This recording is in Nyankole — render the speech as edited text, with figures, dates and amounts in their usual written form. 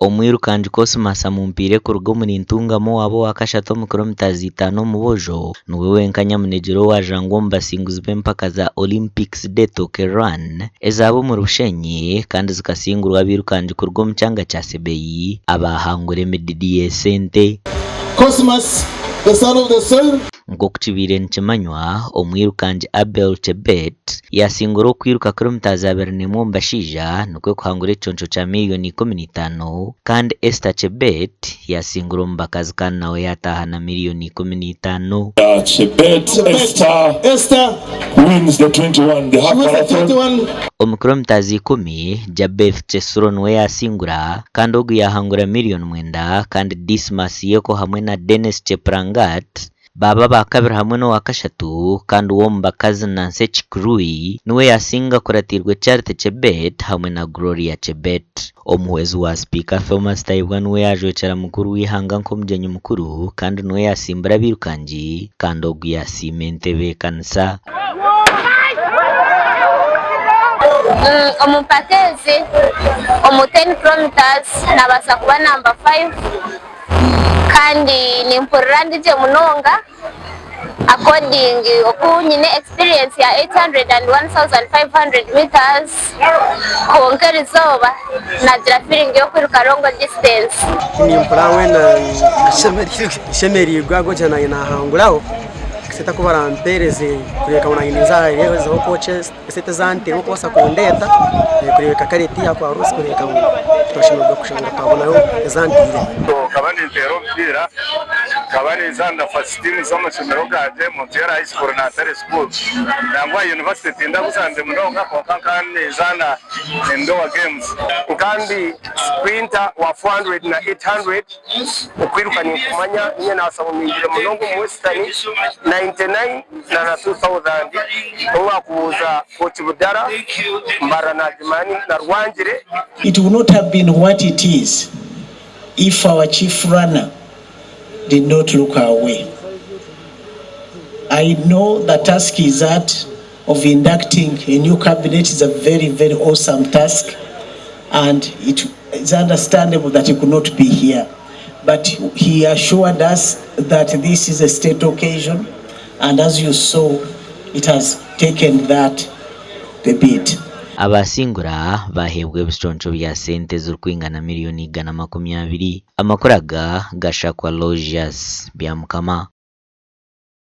Omwirukangi Cosmas Amumpaire kuruga omuri Ntungamo owaaba owakashatu omu kilomita itaano omu boojo niwe wenka nyamunegyere owajangwa omu basinguzi b'empaka za Olympics de Tokyo Run ezaaba omuri Bushenyi kandi zikasingurwa abairukangi kuruga omu kyanga kya Sebei abaahangura emididi y'esente. Cosmas, the son of the soil. Nk'oku kibaire nikimanywa, omwirukangi Abel Chebet yaasingura okwiruka kilomita 21 omu bashaija nikwo kuhangura ekiconco kya miriyoni 15 kandi Esther Chebet yaasingura omu bakazi kandi nawe yaataaha na miriyoni 15. Chebet Esther Esther wins the 21, the she half wins the marathon. 21. Omu kilomita 10,000, Jabeth Chesuro niwe yaasingura kandi ogu yaahangura miriyoni 9 kandi Dismas Yeko hamwe na Dennis Cheplangat baaba abaakabiri hamwe n'owakashatu kandi we omu bakazi Nancy Chikrui niwe yaasinga akuratiirwe Charity Chebet hamwe na Gloria Chebet. Omuhwezi wa Sipiika Thomas Tayebwa niwe yaajwekyera mukuru w'eihanga nk'omugyenyi mukuru kandi niwe yaasimbura abairukangi kandi ogu yaasiima entebeekanisa. Omu mpaka ezi, omu ten kilometres nabaasa kuba namba five kandi nimpurira ndi gye munonga according oku nyine experience ya 800 and 1500 metres kwonka erizooba nagira feeling y'okwiruka long distance. Nimpurira weena nshemereirwe ahabw'okugira nanye nahanguraho esente ku barampereze kureebeka ngu nanye ninza ahaherezeho kwokya esente ezanteirwe kubaasa kundeeta kureebeka kare tiyakwa rusi kureebeka ngu twashemererwa kushanga twabonayo ezanteire. Nkaba ninteera omupiira, nkaba ninzaana first team z'amashomero gangye, Montreal High School na Ntare School. Nangwa aha university tindabuzaanire munonga kwonka nkaba ninzaana indoor games. Nkaba ndi sprinter wa 400 na 800. Okwiruka ninkumanya, niinye naasawuningire munonga omu Western 99 na na 2000. Ou waakubuuza Coach Budara, Mbarara naagimanya na Rwangire. It would not have been what it is if our chief runner did not look our way. I know the task is that of inducting a new cabinet is a very, very awesome task and it is understandable that he could not be here. But he assured us that this is a state occasion and as you saw, it has taken that the bit. Abaasingura baaheebwa ebiconco bya sente ezirikwingana miriyoni 120. Amakuru aga gashakwa Aloysius Byamukama.